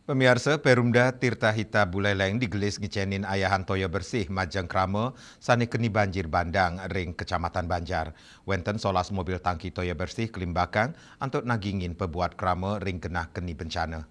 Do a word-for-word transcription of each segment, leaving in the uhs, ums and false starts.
Pamiarsa, Perumda Tirta Hita Buleleng digelis ngicénin ayahan toya bersih majeng krama sané keni banjir bandang ring Kecamatan Banjar. Wénten solas mobil tangki toya bersih kalimbakang antuk nagingin pabuat krama ring genah keni bencana.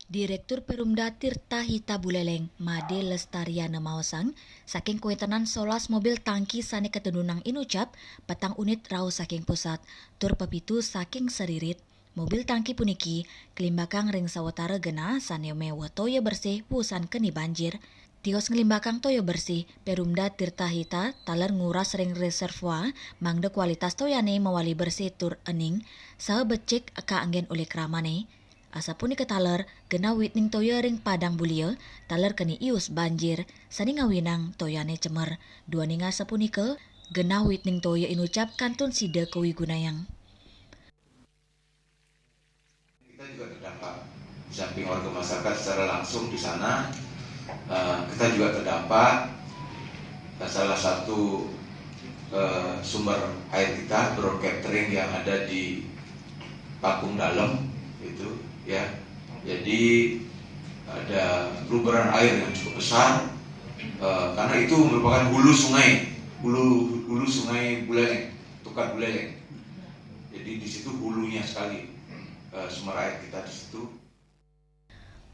Direktur Perumda Tirta Hita Buleleng, Made Lestariana maosang, saking kawéntenan solas mobil tangki sané katundunang inucap, petang unit rauh saking pusat, tur pepitu saking saririt. Mobil tangki puniki kalimbakang ring sawatara genah sané méweh toya bersih wusan keni banjir. Tios nglimbakang toya bersih, Perumda Tirta Hita taler nguras ring reservoir, mangda kualitas toyané mawali bersih tur ening, saha becik kaanggén olih kramané. Asapunika taler, genah witning toya ring Padang Bulia, taler keni ius banjir, sané ngawinang toyané cemer. Duaning asapunika, genah witning toya inucap kantun sida kawigunayang. Kita juga terdampak. Di samping warga masyarakat secara langsung di sana, eh, kita juga terdampak. Dan salah satu, eh, sumber air kita, ground catering yang ada di Pakung Dalam, itu, ya. Jadi ada luberan air yang cukup besar, eh, karena itu merupakan hulu sungai, hulu hulu sungai Buleleng, Tukad Buleleng. Jadi di situ hulunya sekali, eh, sumber air kita di situ.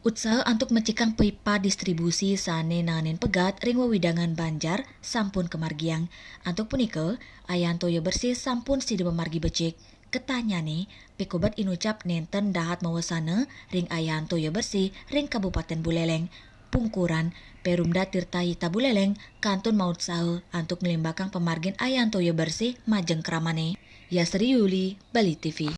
Utsaha antuk mecikang pipa distribusi sané naenin pegat ring wewidangan banjar sampun kamargiang. Antuk punika, ayahan toya bersih sampun sida mamargi becik. Ketahnnyané, pikobet inucap nénten dahat mawasana ring ayahan toya bersih ring Kabupatén Buleleng. Pungkuran, Perumda Tirta Hita Buleleng kantun mautsaha antuk nglimbakang pamargin ayahan toya bersih majeng kramané. Yasri Yuli, Bali T V.